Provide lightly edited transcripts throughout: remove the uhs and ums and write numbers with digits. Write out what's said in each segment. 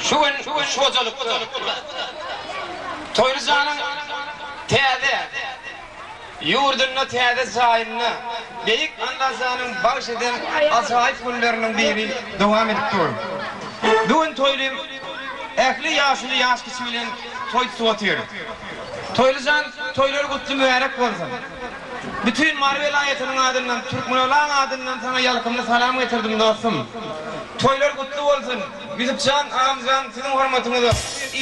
Şu gün şu hojalykda Toýly janyň täze ýurdunda, täze jaýynda Beýik Allajanyň bagş eden ajaýyp günleriniň biri dowam edip dur. Bu gün Toýly ähli ýaşuly ýaş kiçi bilen toý tutup otyr. Toýly jan toýlar gutly mübärek bolsun. Bütin Mary welaýatynyň adyndan, Türkmenolaň adyndan saňa ýalkymly salam getirdim dostum. Toýlar gutly bolsun. Ýusupjan agamjan siziň hormatyňyza,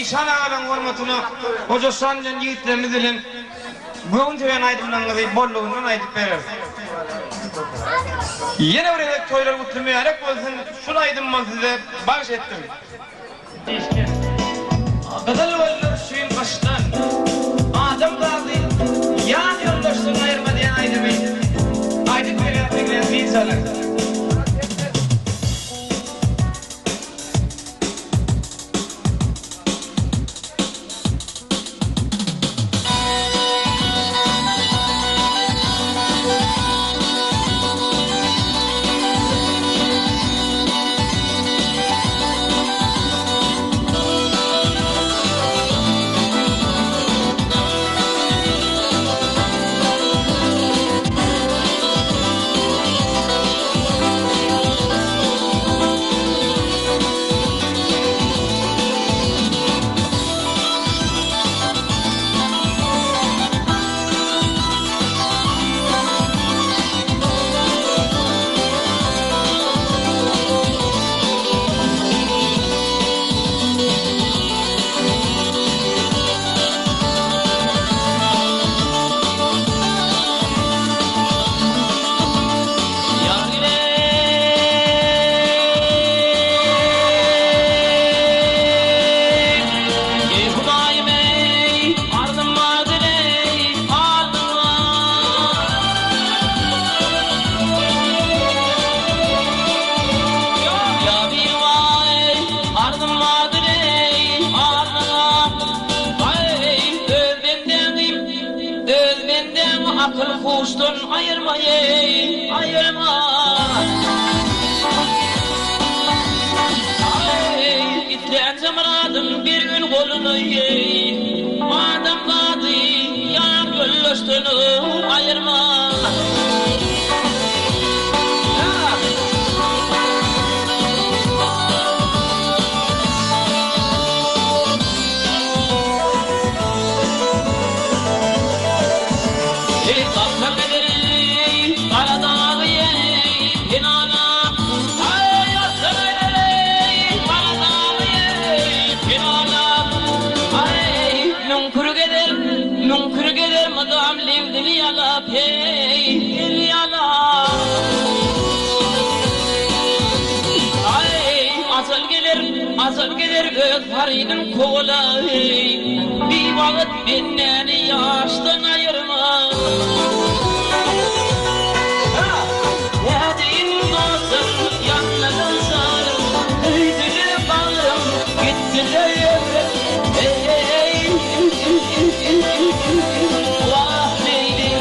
Işan agalaň hormatyna Hojaşan bilen ýigitlerimiz bilen göwün söýen aýdymlaryňyzy bollugyndan aýdyp bereris. Ýene bir gezek toýlar gutly mübärek bolsun, şul aýdymymy size bagş etdim. Gyzyl göller üçin gyşdan, Adam zady ýan ýoldaşdan aýyrma diýen aýdymy aýdyp berýär diňläp dynç alyň. Eý Hudaýym eý, arzym bardyr eý, arzym bar. Ýa Biribar, arzym bardyr eý, arzym bar. Aý, öz bendäňi, öz bendäňi akyl-huşdan aýyrma eý, aýyrma. Aý, islänje myradym bergin goluna eý, Adamzady ýar ýoldaşdan aýyrma. Eý, galsa gider eý, gara dagy eý, penana. Aý, galsa gider eý, gara dagy eý, penana. Aý, müňkür gezer, müňkür gezer mydam lebzini ýalap, heý, el ýalap. Aý, ajal geler, ajal geler öz harydyn kowala, heý, biwagt bendäni ýaşdan aýyrma. Nädeýin dostum, ýanladan janym, öýdüle bagrym, gitdile ömrüm, eý, wah, Leýli.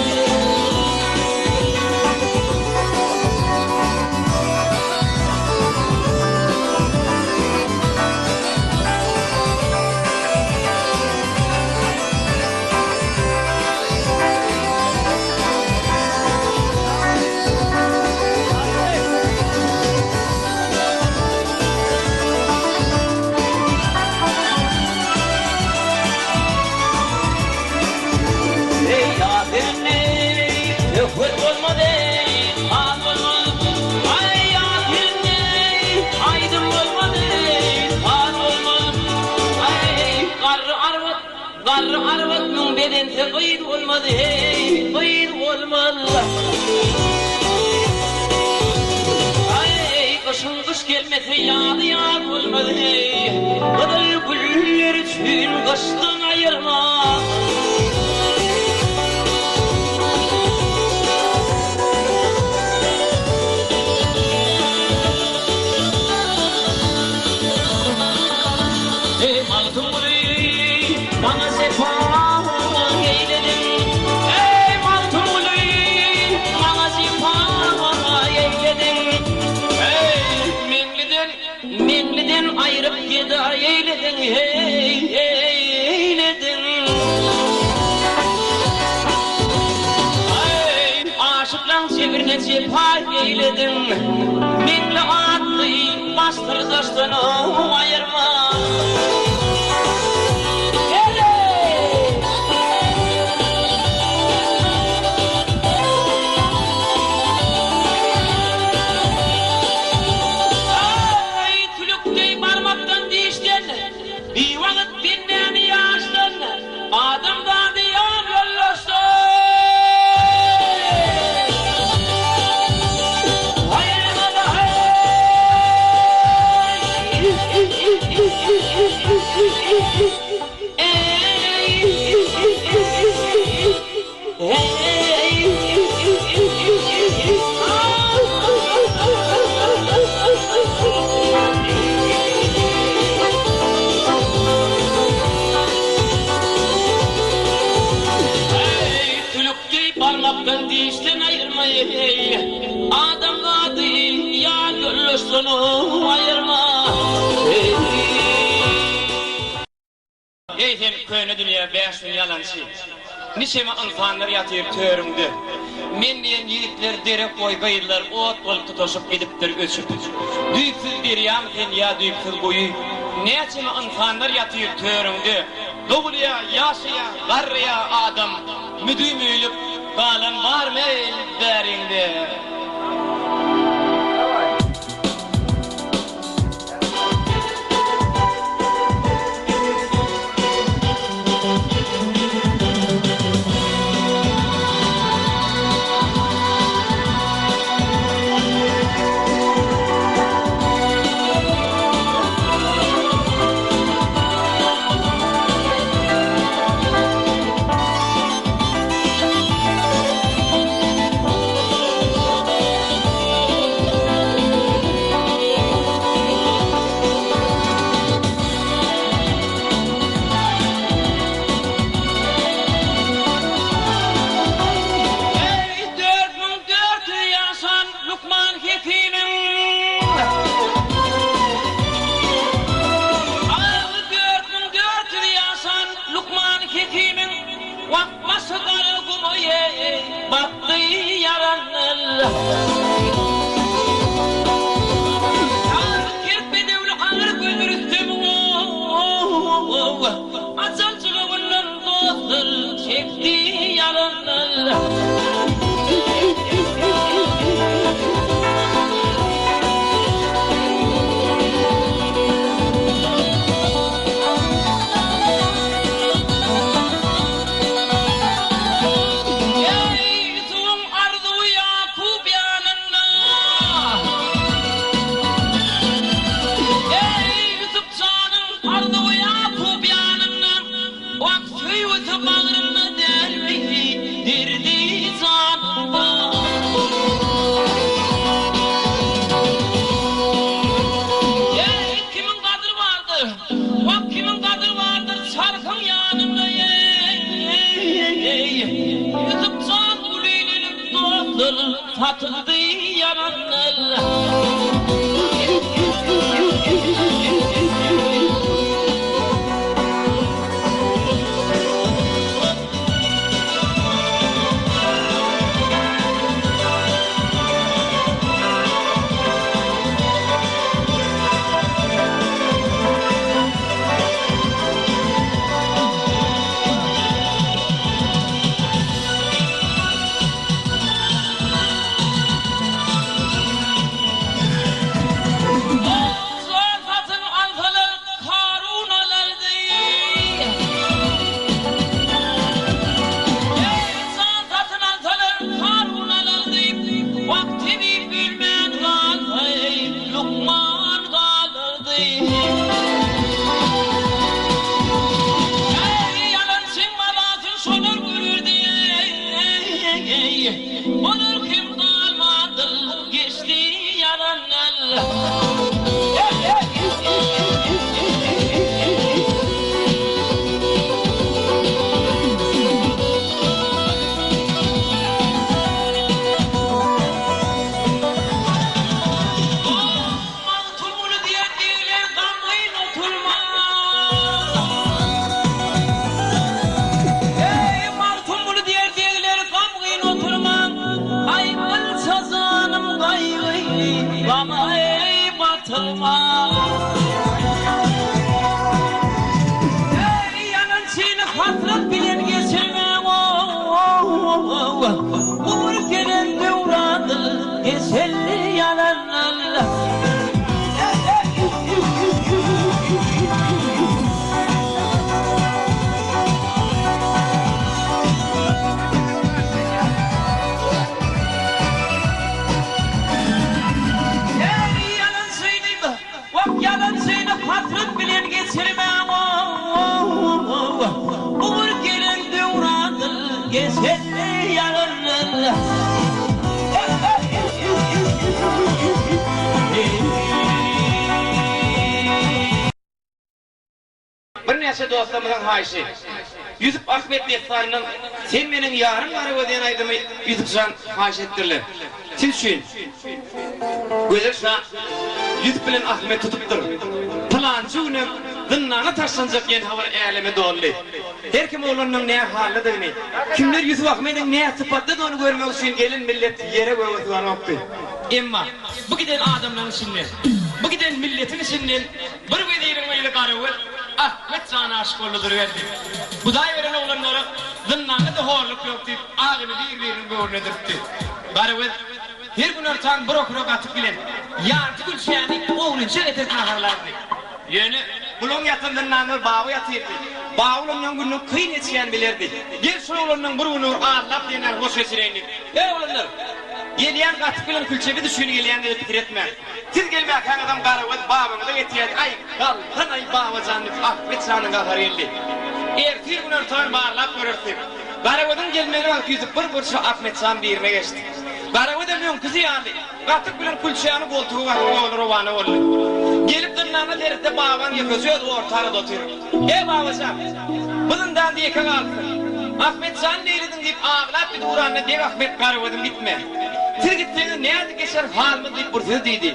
Eý, ýa sen-eý, söhbet bolmaz eý, saz bolmaz. Aý, ýa sen-eý, aýdym bolmaz eý, saz bolmaz. Aý, garry arwat, garry arwat müň bezense gyz bolmaz eý, gyz bolmaz. Aý, gyşyň gyş gelmese ýazy ýaz bolmaz eý, gyzyl güller üçin gyşdan aýyrma. Eý, Magtymguly, maňa jepa eýlediň. Eý, Magtymguly, maňa jepa eýlediň. Eý, Meňliden, Meňliden. eýlediň. Aý, aşyklaň jebrine jepa eýlediň. Meňli atly baş syrdaşdan aýyrma. Aý, tülük deý barmakdan dişden, Biwagt bendäni ýaşdan, Adam zady ýan ýoldaşdan. Tülükdeý barmakdan dişden aýyrma eý, Adamzady ýan ýoldaşdan aýyrma eý. Eý sen köne dünýä 5000 ýalançy, Niçeme ynsanlar ýatyr törüňde. Men diýen ýigitler derek goý gyzlar Ot bolup tutaşyp gidipdir öçüp. Düýpsüz derýamy sen ýa düýpsüz guýy, Näçeme ynsanlar ýatyr törüňde. Dogulýa, ýaşaýa, garraýa adam, Müdimi ölüp galan barmy eý bäriňde. Eý, 4400 ýaşan Lukman Hekimiň! Agy 4400 ýaşan Lukman Hekimiň! Wah, başy gara guma eý, batdy ýaranlar! Agy kerk bedewli agyr göz Rüstemiň ow, Ajal jylawyndan dostlar çekdi ýalanlar. Eý, Ýusubyň arzuwy Ýakup ýanynda! Eý, Ýusup janyň arzuwy Ýakup ýanynda! Wah, söýgüsi bagrynda dälmi, derdi janynda? Eý, kimiň gadyry bardyr? Wah, kimiň gadyry bardyr çarhyň ýanynda, eý, Ýusup jan ulylenip dostlar satyldy ýalanlar. Birnäçe dostlarymyzyň haýyşy. Ýusup Ahmet dessanyndan Sen meniň ýarym Garagöz diýen aýdymy Ýusup jan haýyş etdirler. Siz üçin. Gözel şa Ýusup bilen Ahmet tutupdyr. Pylançy günem zyndana taşlanjak diýen habar äleme doldy. Her kim oglanynyň nä hallydygyny, kimler Ýusup Ahmediň nä sypatlydygyny görmek üçin gelen millet ýere-göge syganokdy. Emma bu giden adamlaryň içinden, bu giden milletiň içinden bir weziriň gyzy Garagöz Ahmet jana aşyk boldy duruberdi. Hudaý beren oglanlara zyndanda-da horluk ýok diýip, agyny bir-biriniň böwrüne dürtdi. Garagöz her günortan bir okura gatyk bilen ýarty gülçäni ogrynça getirip naharlardy. Ýöne bulaň ýatan zyndanda Baby ýatyrdy. Baby ondan gününiň kyn geçýänini bilerdi. Gel şol oglandan bir güni bir allap diýen ýaly hoş geçireýin diýip. Eý oglanlar! Gelýän gatyk bilen külçe biz üçin gelýän diýip pikir etmäň. Siz gelmäkäňizem Garagöz babaňyza getirýärdi. Aý, galsanaý babajan diýip Ahmet janyň gahary geldi. Ertir günortan barlap göreris diýip. Garagözüň gelmegine wagt Ýusup bir burça Ahmet jan birine geçdi. Garagözem öňküsi ýaly. Gatyk bilen külçäni goltuga gatyp ýola rowana boldy. Gelip zyndana seretse babaň ýekeje özi orta arada otyr. Eý babajan! Bu zyndanda ýeke galypsyň. Ahmet jan neýlediň diýip aglap gidip uranda Beg Ahmet Garagözüm gitme. Siz gitseňiz nädip geçer halymyz diýip bir söz diýdi.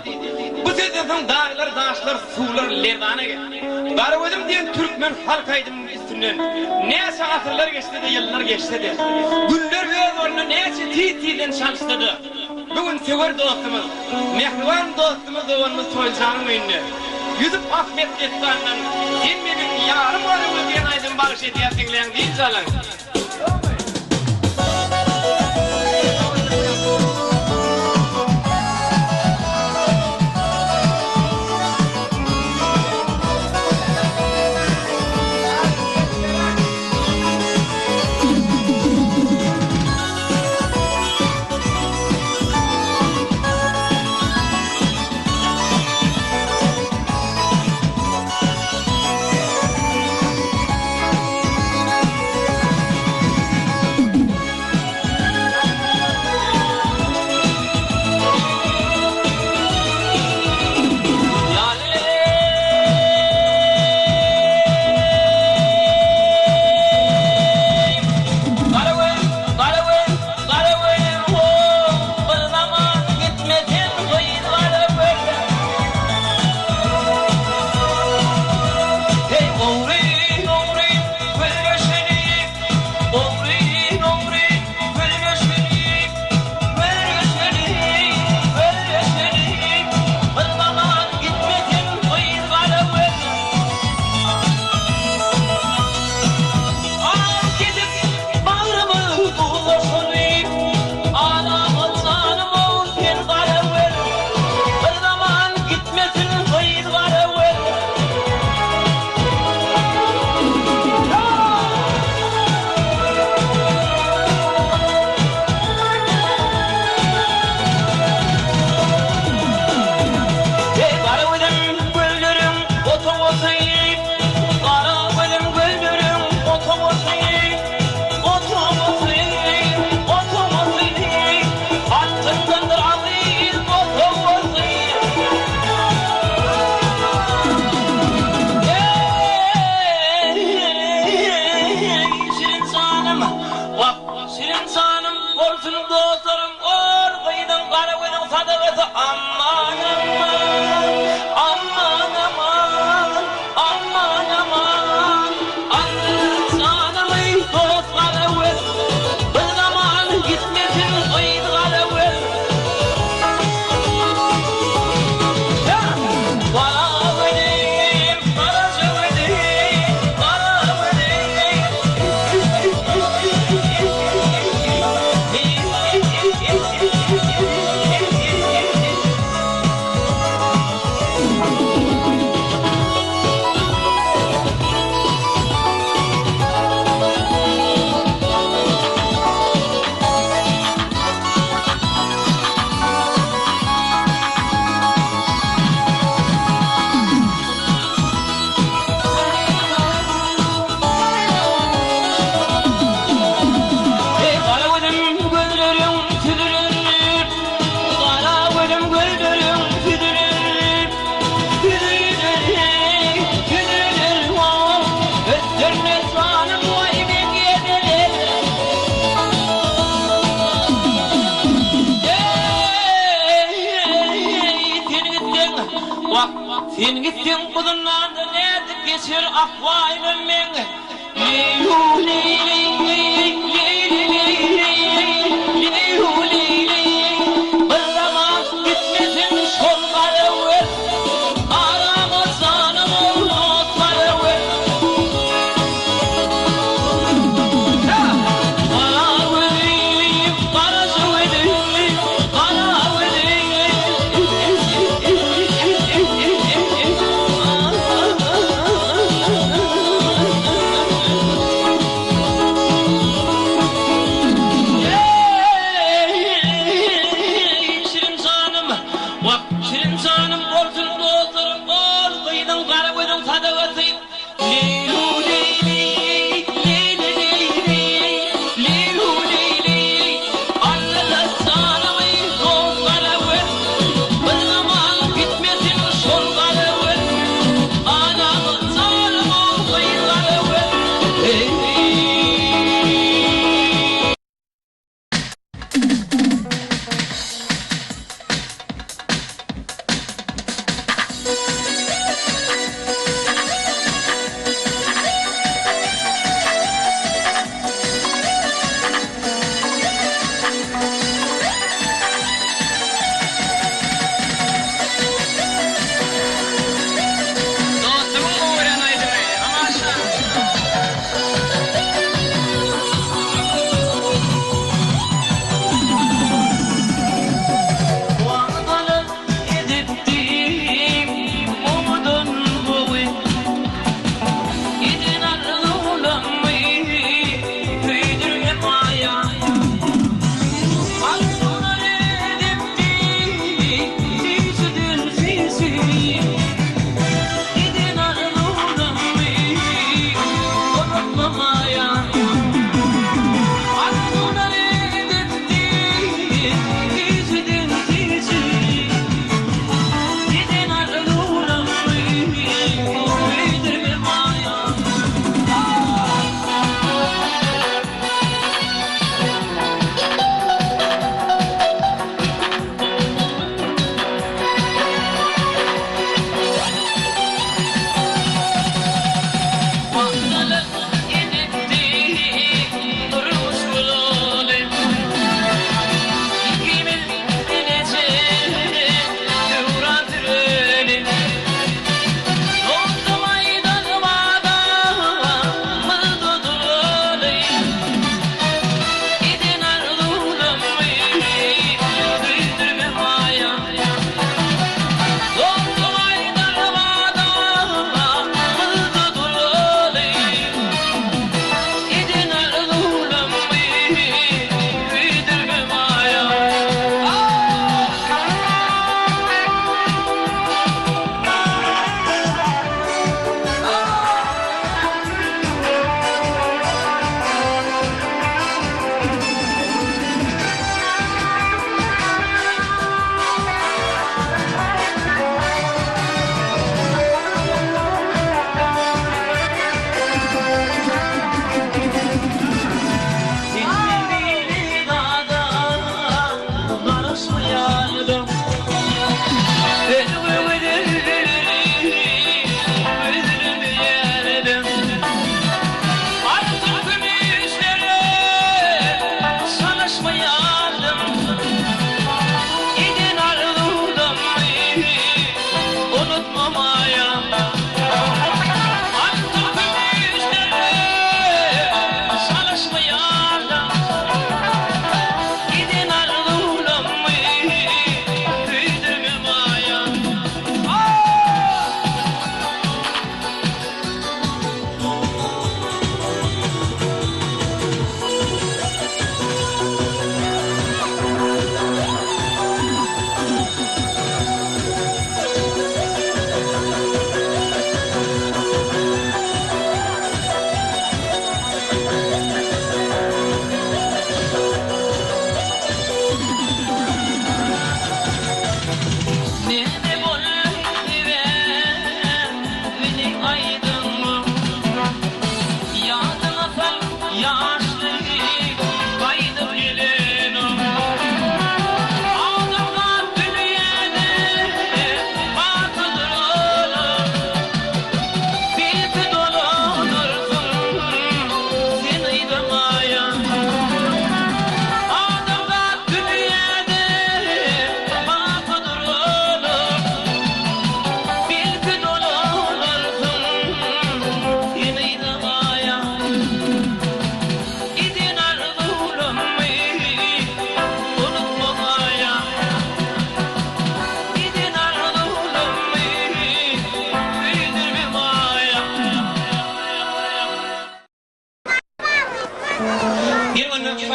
Bu sözden soň daglar, daşlar, suwlar lerzana geldi. Garagözüm diýen türkmen halk aýdymynyň üstünden näçe asyrlar geçse-de, ýyllar geçse-de, günler öz ornuny näçe tiz-tizden çalyşsa-da, Bu gün söwer dostumyz, mähriban dostumyz doganymyz Toýljanyň öýünde Ýusup Ahmet dessanyndan Sen meniň ýarym Garagöz diýen aýdymy bagyş edýär diňläň dynç alyň. Sen gitseň bu zyndanda nädip geçer ahwalym meň. Bir zaman gitmesin şol garagöz, Arama janym olmaz garagöz. Garagözüm, garaja gözüm, garagözüm.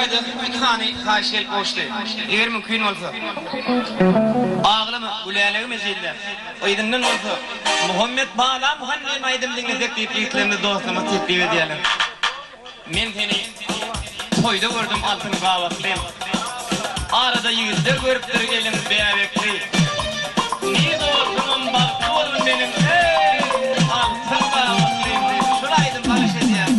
taýda iki sany haýyş gelip gowuşdy. Eger mümkin bolsa, Aglama, Gülälegi mejilde, yzyndan bolsa, Muhammet balam han diýen aýdym diňlesek diýip ýigitlerimiz, dostlarymyz teklip edýärler. Men seni toýda gördüm altyn gabakly, Arada ýigitler görüpdir elin bäbekli. Nirde bolsamam bagtly bolgun meniň, eý, altyn gabaklym diýip şul aýdym bagyş edýän.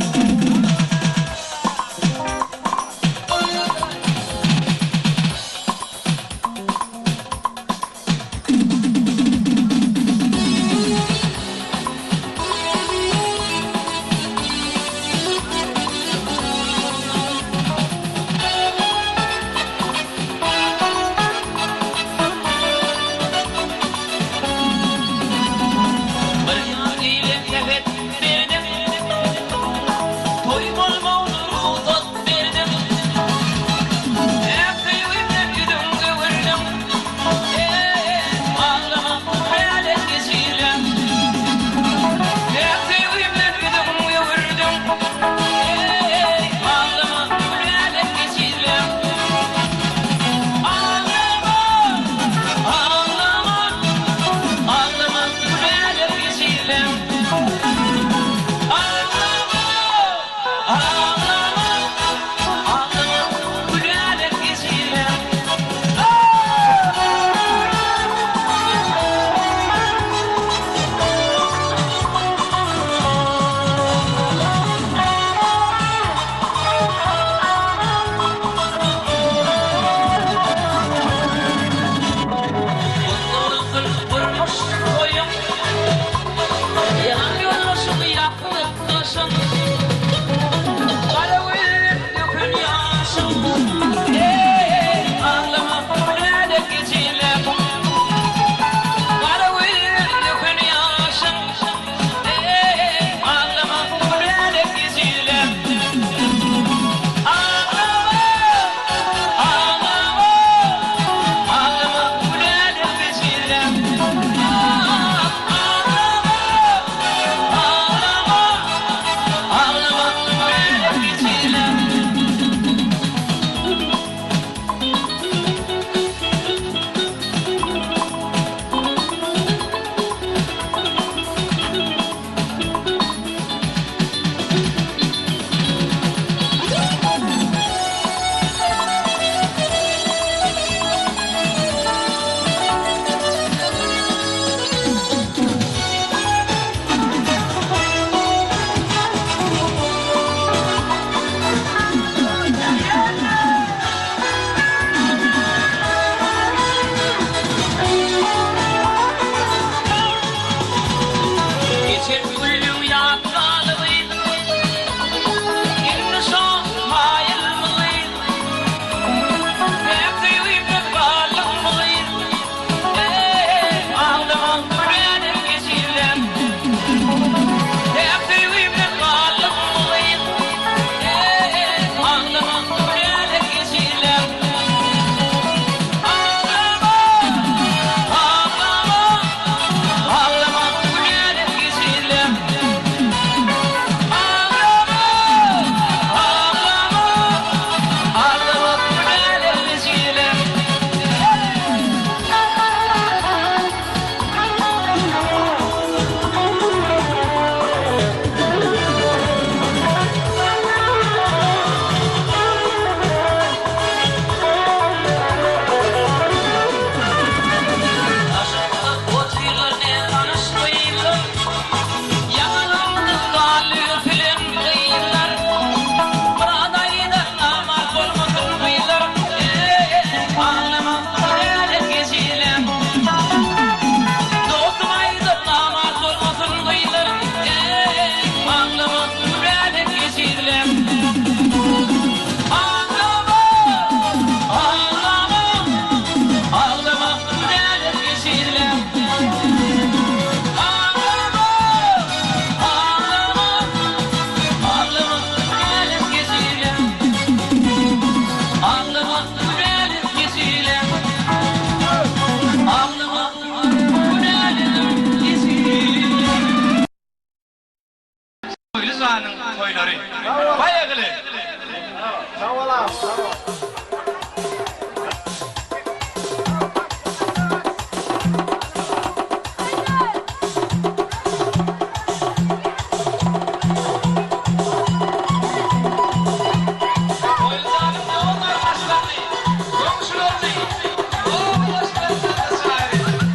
Bir ýar ile sähet berdim, Toý bolmagyna rugsat berdim. Päk söýgimden ýüzüň öwürdim, Eý, aglama, bälek geçirem. Päk söýgimden ýüzüň öwürdim, Eý, aglama, bälek geçirem. Aglama, aglama, aglama, bälek geçirem. Aglama, aglama, aglama, bälek geçirem. Gutly bolsun durmuş toýuň, Ýan ýoldaşyň, ýakyn daşyň, Gara gözden döken ýaşyň, Eý, aglama, nädip geçirler? Gara gözden döken ýaşyň, Eý, aglama, nädip geçirler? Aglama, aglama, aglama, nädip geçirler? Aglama, aglama, aglama, nädip geçirler? Geçen günlüň ýatgalygy, Indi şo maýylmygy, Päk söýgimden galdyňmygy, Eý, aglama, nädip geçirlem? Päk söýgimden galdyňmygy, Eý, aglama, nädip geçirlem? Aglama, aglama, aglama, nädip geçirlem? Aglama, aglama, aglama, nädip geçirlem? Daşyňda otyrlar nätanyş gyzlar, Ýaňagymda galdy öpülen gyzlar. Myrat aýdar namart bolmasyn gyzlar, Eý, aglama, nädip geçilem? Dostum aýdar namart bolmasyn gyzlar, Eý, aglama, nädip geçilem? Aglama, aglama, aglama, nädip geçilem? Aglama, aglama, aglama, nädip geçilem? Aglama, nädip geçilem? Aglama, nädip geçilem? Toýly janyň toýlary. Baýagyly. Sag bol agam, sag bol. Toýly dogan-garyndaşlaryny, goňşularyny, obadaşlaryny çagyryň.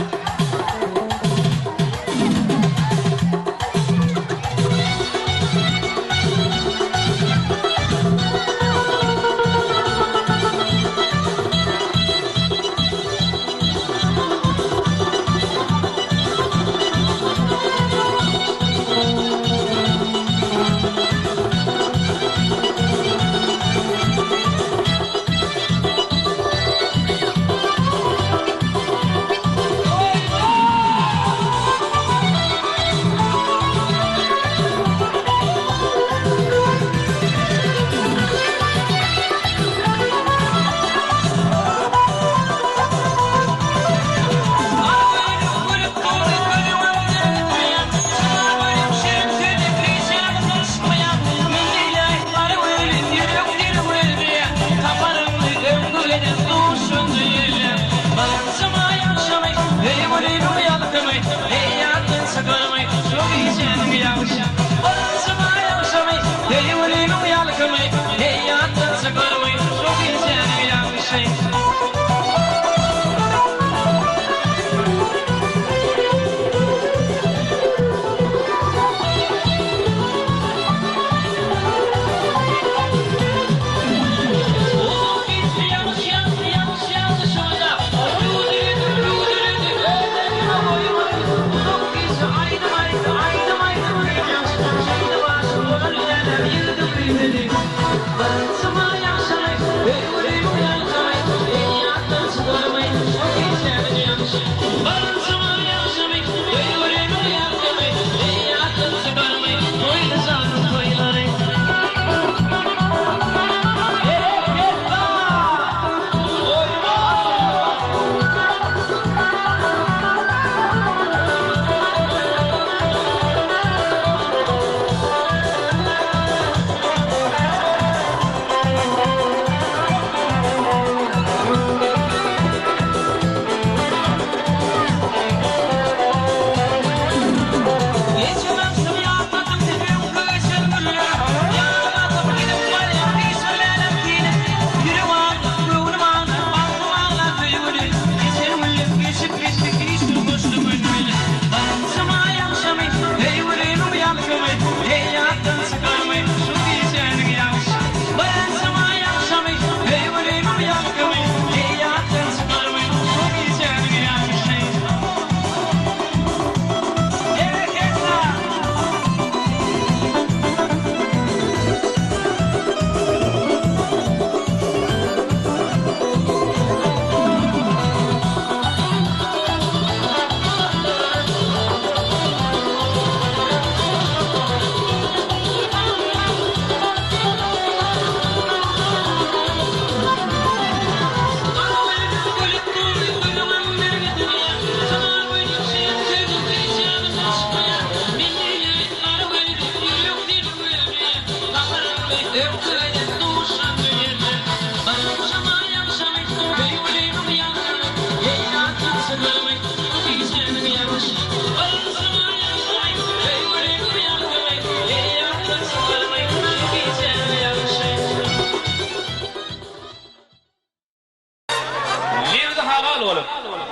Lebzi halal bolup,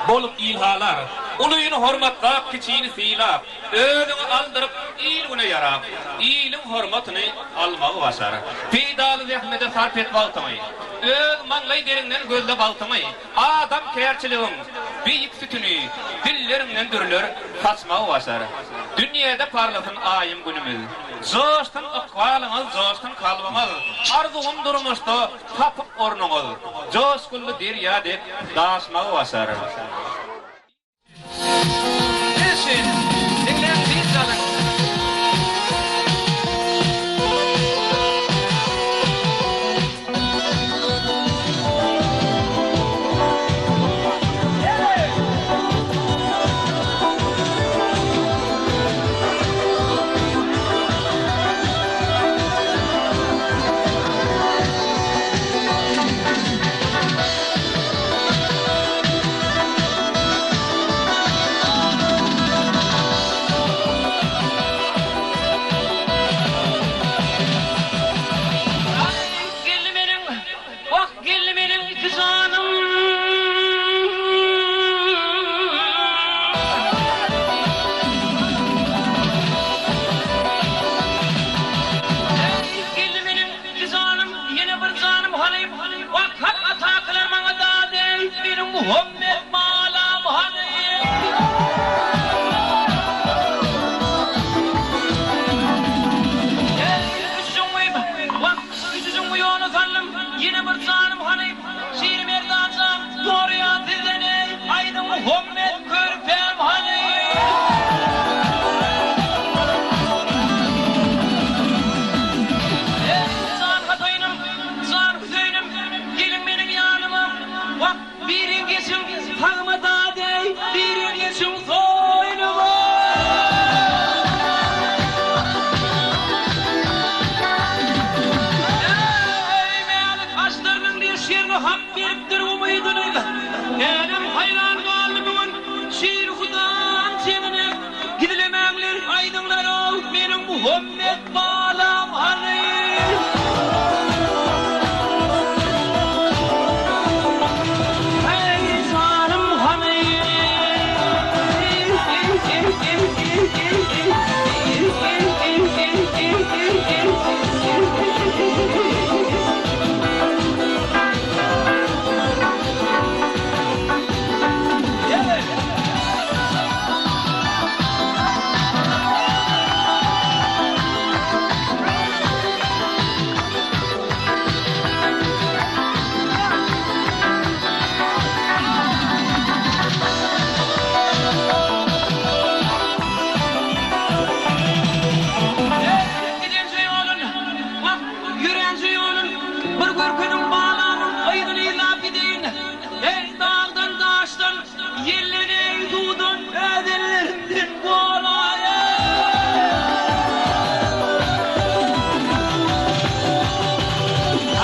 bolup il halar. Ulyny hormatlap, kiçini sylap, özüňi aldyryp, il-güne ýarap, iliň hormatyny almagy başar. Peýdaly zähmete sarp et wagtyňy. Öz maňlaý deriňden gözle bagtyňy. Adamkärçiligiň beýik sütüni dilleriňden dürler saçmagy başar. Dünýäde parlasyn aýym-günümiz. Joşsun ykbalyňyz, joşsun kalbyňyz. Arzuwym durmuşda Tapyp ornuňyz, joşgunly derýa dek daşmagy başar. Siz üçin diňläň dynç alyň. Muhammet balam hany? Eý, üçüjüňi, wah, üçüjüňi ýola saldym, ýene bir janym hany? Şir Merdan jan, soraýan sizden eý, aýdyň Muhammet körpäm hany? Eý, jan Hasaýynym, jan Hüseýinim, geliň meniň ýanyma, wah, biriň geçiň sagyma dad-eý, biriň geçiň soýnuma. Eý, Mälik Aştarynyň leşgerine hak beripdir umydyny. Älem haýran galdy bu gün Şir Hudaň jeňine. Gizlemäňler, aýdyňlar-ow, meniň Muhammet balam hany? Eý, janym hany? Gidenje ýolun, wah, ýöränje ýolun bir görkeziň balamyň yzyny yzlap gideýin. Eý, dagdan, daşdan, ýelden, eý, suwdan öz ellerimden goraýyn.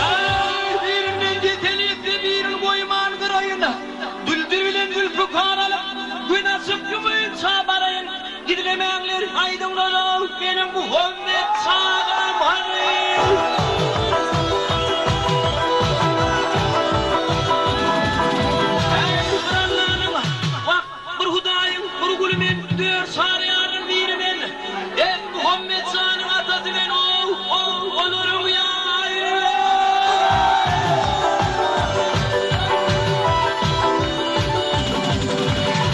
Eý, birinden ýeten etse birini goýman gyraýyn. Düldül bilen zülpükar alyp, gün açyp ýumynça baraýyn. Gizlemäňler, aýdyňlar-ow, meniň Muhammet çagam hany? Eý, bir Allanyň, wah, bir Hudaýyň bir guly men, dört çaryýaryň biri men. Eý, Muhammet janyň atasy men-ow, ow, olaryň ýary men.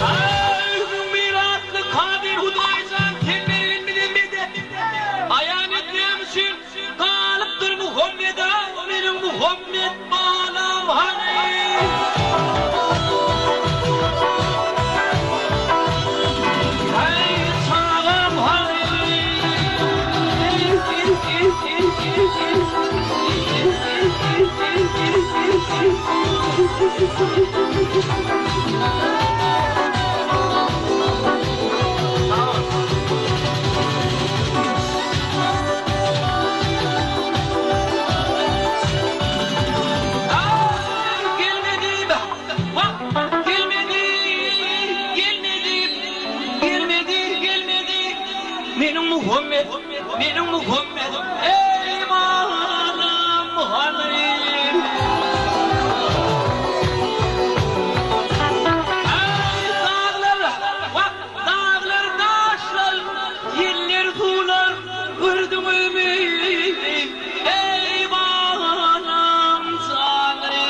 Eý, 1001 atly Kadyr Hudaý jan, sen bergin bize medet. Aýan et näme üçin galypdyr Muhammed-a, meniň Muhammet balam hany? Eý, çagam hany? Gelmedi, wah, gelmedi, gelmedi, gelmedi, gelmedi. Meniň Muhammet, meniň Muhammet, eý, balam, hanym. Eý, daglar, wah, daglar, daşlar, ýeller, suwlar, gördüňizmi, eý, balam, jany.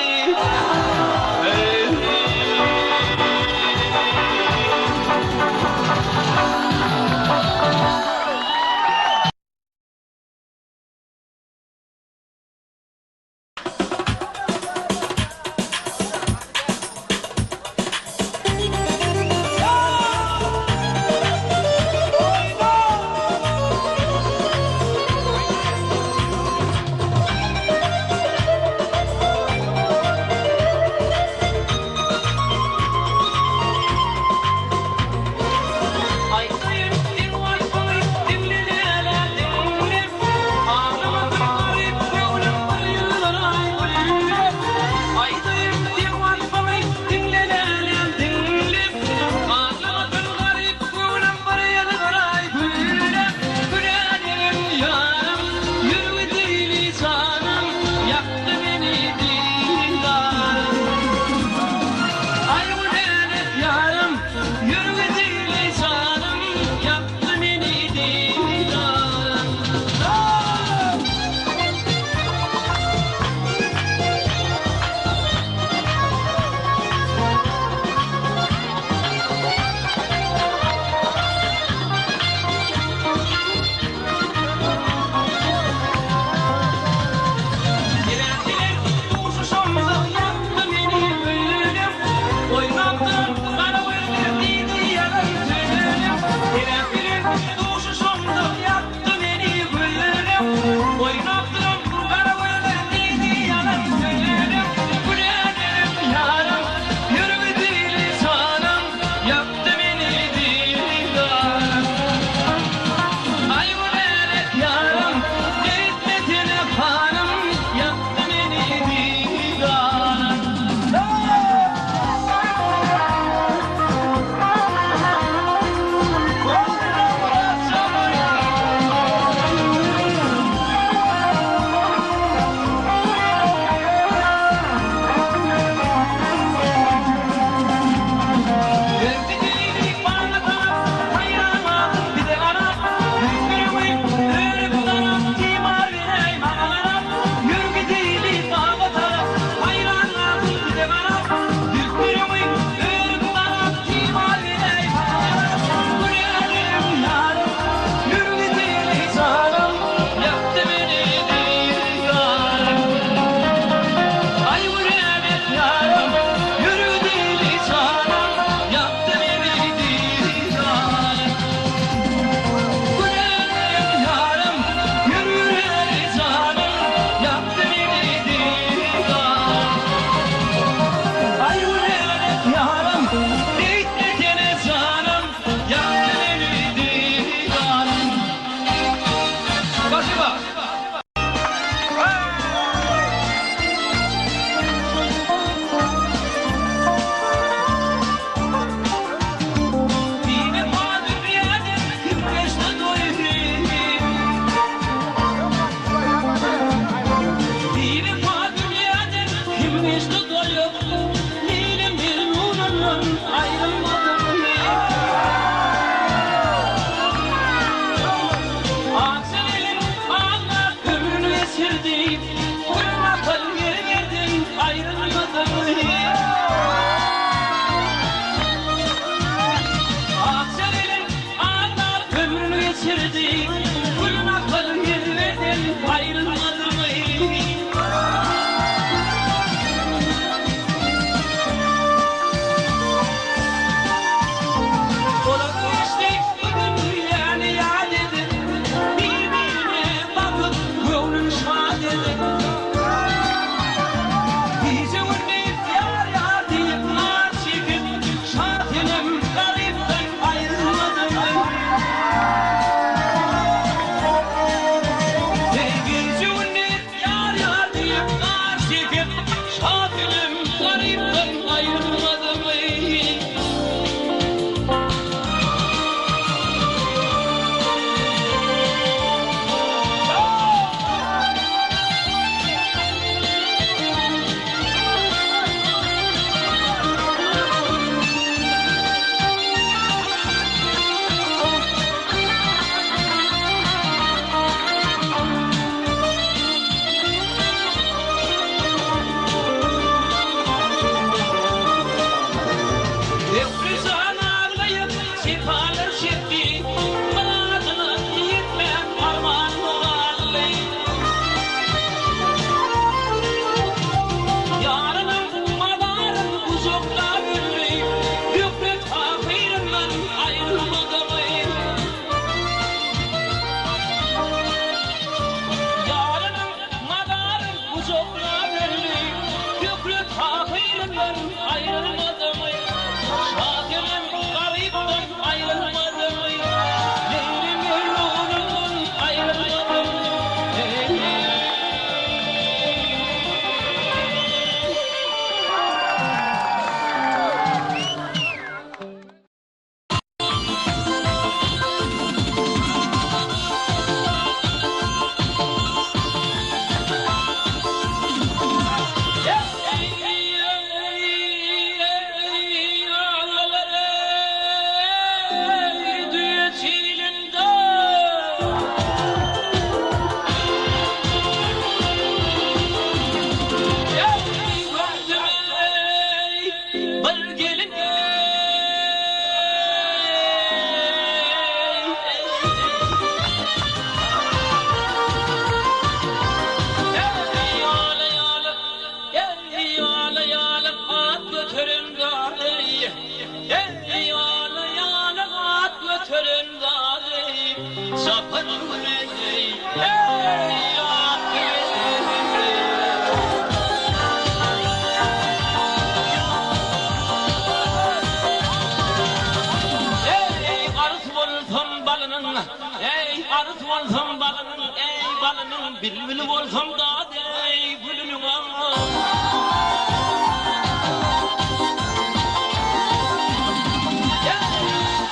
Arysy bolsam balynyň, eý, balynyň, Bilbili bolsam dad, eý, gülüniň,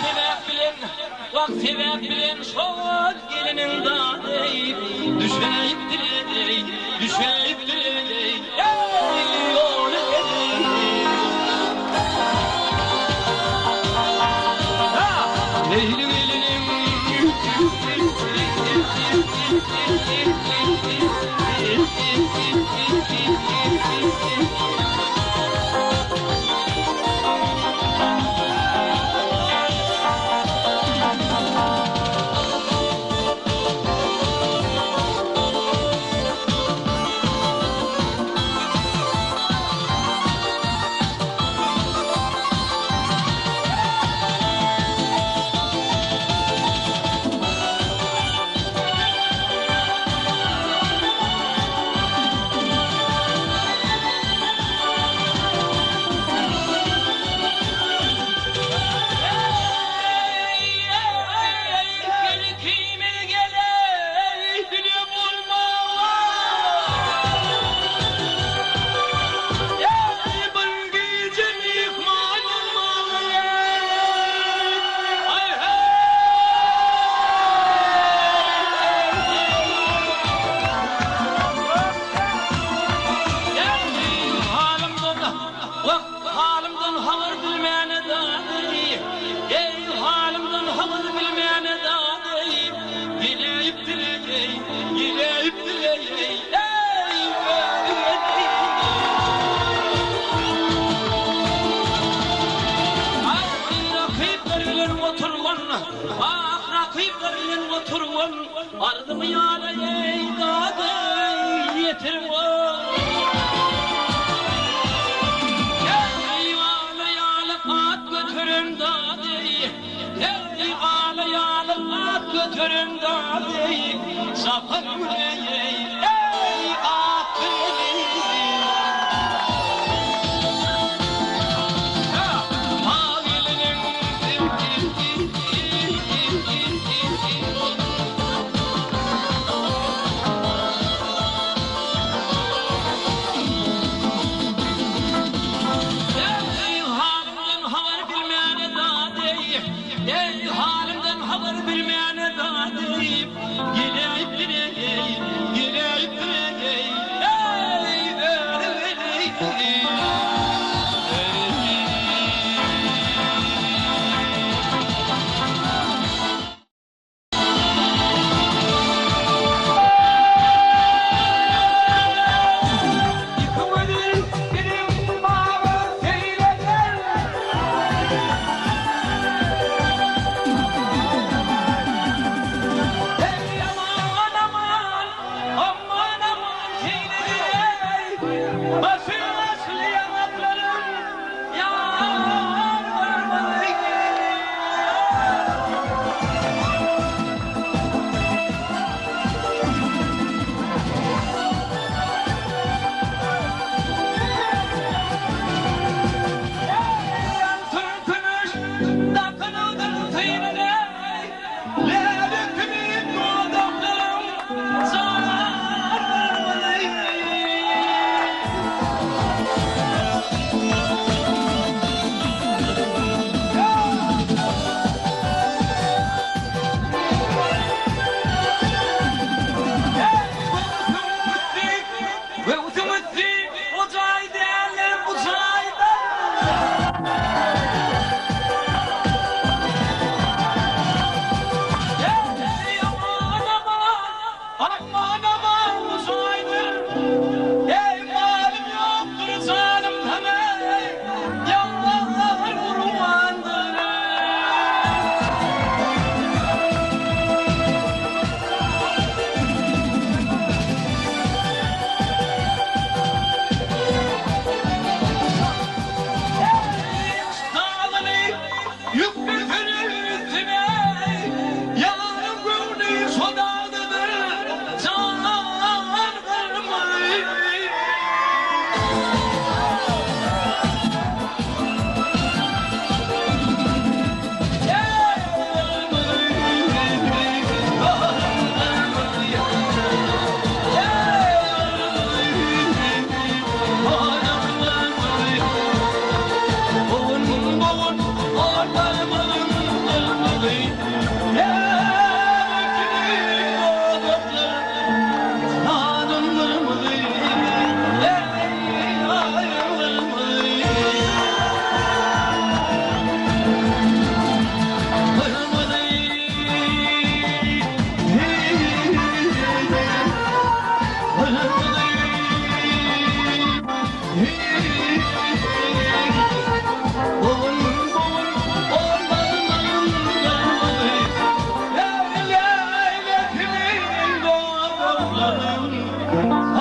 Sebäp bilen, wah, sebäp bilen şol geliniň dad, eý, Düşäýipdir, eý, düşäýipdir, eý, ýoly, eý. Leýli geliniň. Halymdan habar bilmäne dady, Eý, halymdan habar bilmäne dady, Geleýipdir eý, geleýipdir eý, eý, Rakyplar bilen oturgan, ah, rakyplar bilen oturgan, Arzymy ýala eý, dady, ýetiriň Eý, gala ýaly at göteren dady, Eý, gala ýaly at göteren dady, Sapar güne eý, at Eý, halymdan habar bilmäne dad eý, Eý, halymdan habar bilmäne dad eý, Geleýipdir eý. Owadan.